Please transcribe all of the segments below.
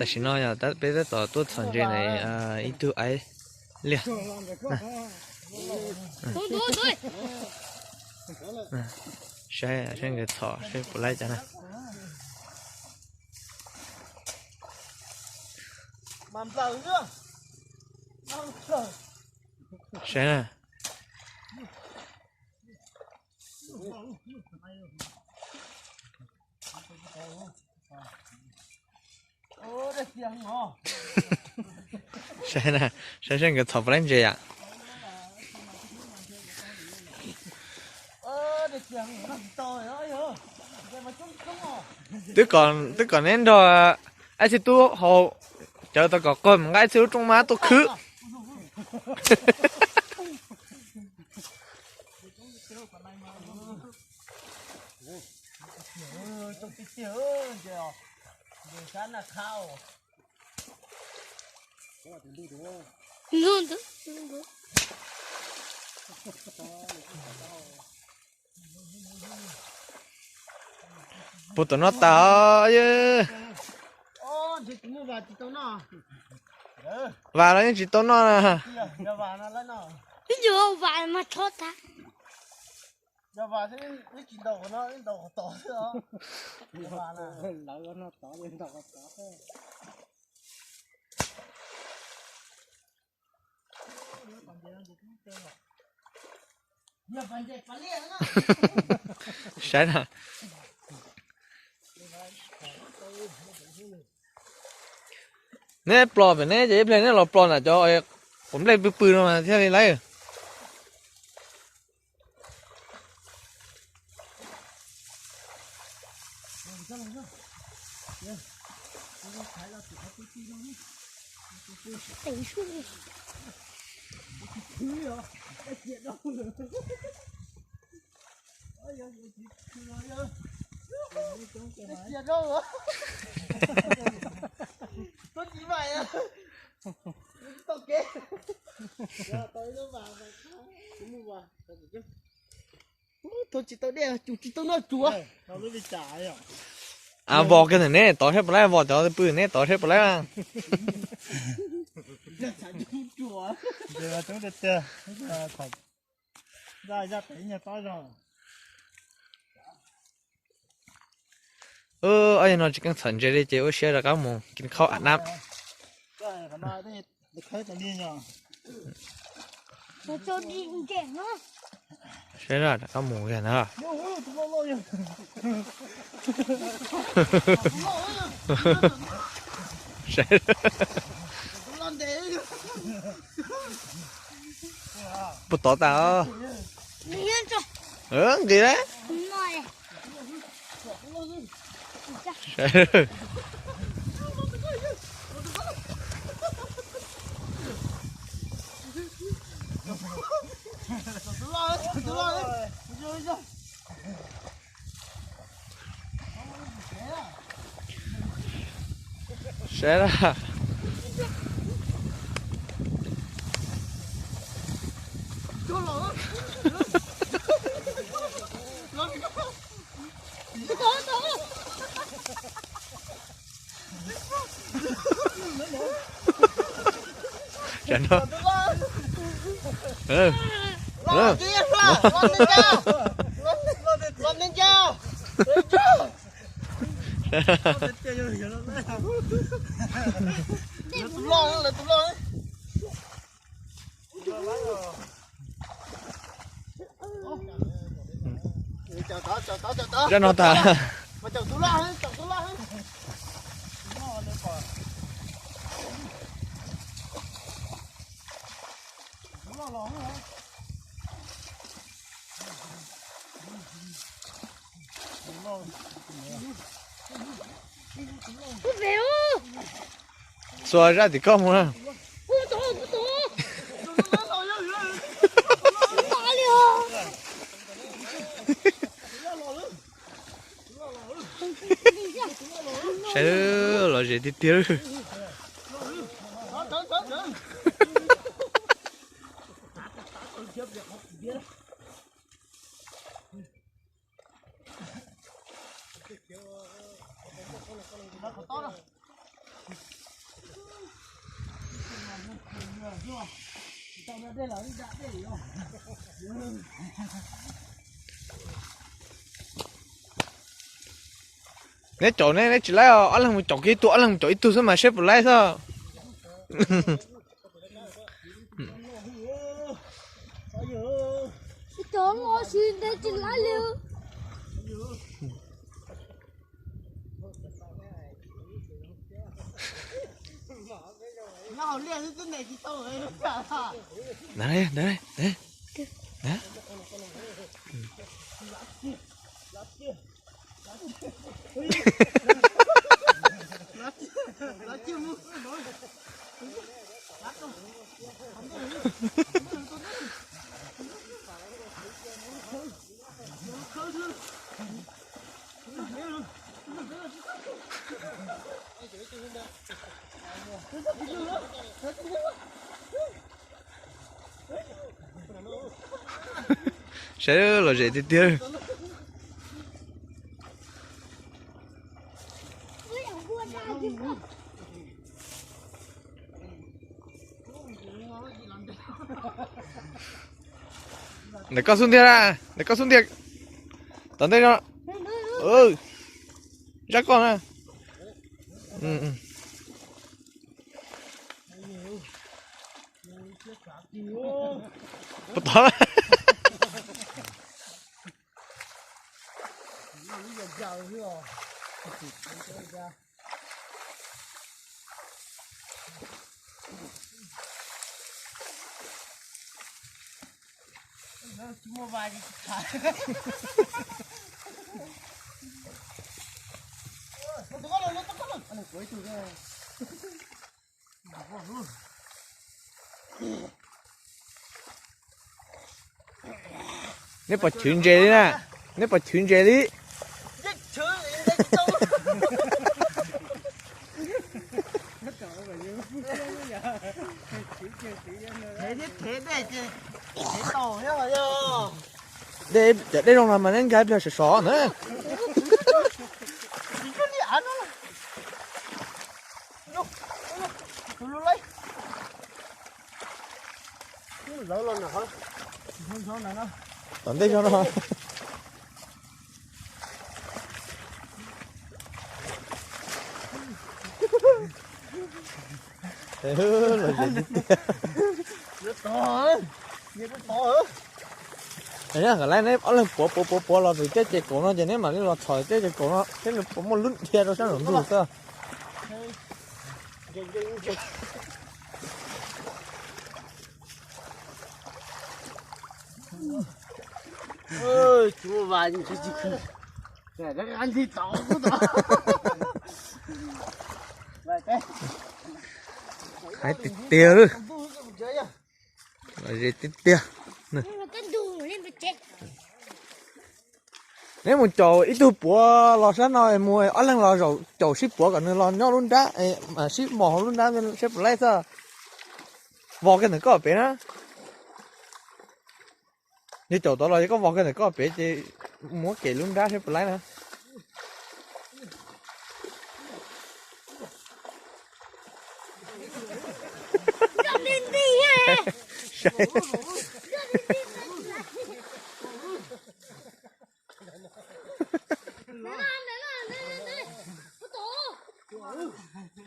Tam sim no yog peb tab tom tuaj txhom ntses ntawm ib tug aib liaj. Saib seb nkawd txhom seb puas laib cov na. Saib na. Saib na, saib seb nkawd txhom puas laib ntses yom. Twb kom, twb kom neb nrog Aib Txhiaj Tub haus cawv tau kom qag mus nqa Aib Txhiaj Tub rooj mab tuaj khwb. Puag tom no tas os. Vas los yeej tsis tau noj na. Ib nyuag vas mas txhob tas. Saib na. Neb plos pem neb ces ib pliag neb los plos nram cov quav nplej pw pw no mas thiaj li laib. Tsis tau dej, tsis tau noj tsuav. Vos kiag ntawm neb tod saib puas laib, vos cov pw neb tod saib puas laib. Ob, yog no tsis keej txhom ntses li ces ua siab rov qab mus kis khaub am nab. Saib rov qab mus na. Puag tod tas os. Nqis lawm. Saib na. Tsam no. Zaj no tas. Xuas zaj tim koj mus na. Saib, lom zem tiag tiag. Neb caum ne, neb tsis laib os, ob leeg mus caum kiag ib tug, ob leeg mus caum ib tug xwb mas seb puas laib xwb. Cov no tsis ntev tsis laib li. Saib lom zem tiag tiag. Ntawm koj xub ntiag, ntawm koj xub ntiag. Tom ntej no. Zab koj na. Puas tod? Neb pom chwv ntses li na, neb pom chwv ntses li. Dej, cov dej zoo no mas neb nkag ib pliag sov sov na. Tom ntej no no. Lom zem tiag tiag. Neb kom laib neb ob leeg puav puav puav puav los tim tej ces kaum no ces neb mam li los txhom tej ces kaum no thiab nws puas muaj lub dhia rau sab nraum ntug xwb. Hais tiag tiag lawm. Lom zem tiag tiag. Neb mus caum ib tug puav los sab no, mus ob leeg los zaum caum sib puav kom nws los nyob lub nrab, sib mos hauv lub nrab seb puas laib xwb. Vos kiag ntawm koj pem na. Yog caum tod los yog koj vos kiag ntawm koj pem ces muab kem lub nrab seb puas laib na.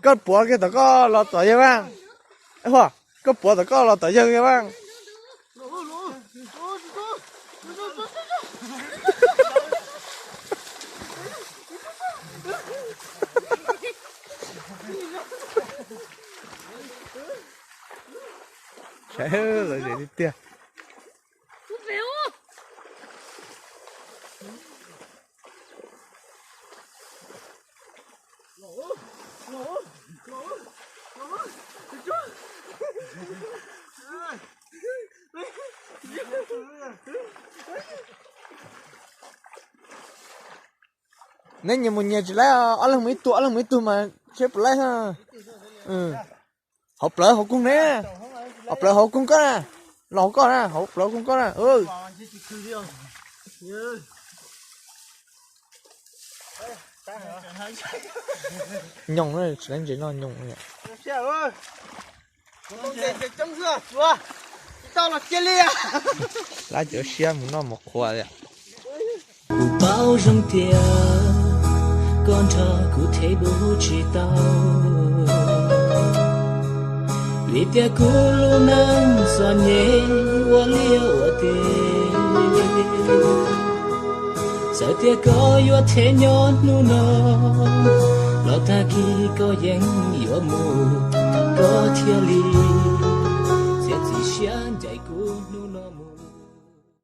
Koj puav kiag tom koj los tom yawg Vaj. Koj puav tom koj los tom yawg Vaj. Saib lom zem tiag tiag. Neb nyias mus nyias tsis laib, ob leeg mus ib tug, ob leeg mus ib tug mas seb puas laib. Hauv plawv hauv koog ne, hauv plawv hauv koog koj na, los hauv koj na, hauv plawv hauv koog koj na. Nyoos, tsis laib ntses no nyoos. Coob xwb, tsis tau los cia li. Lab cov siab mus noj mov qhua li. Kuv paub zoo tias koj nrog kuv them kuv tsis tau, vim tias kuv lub neej txom nyem ua liaj ua teb. Txawm tias koj yuav them nyob hnub no, los tag kis koj yeej yuav mus, koj thiaj li txiav txim siab ncaim kuv hnub no mus.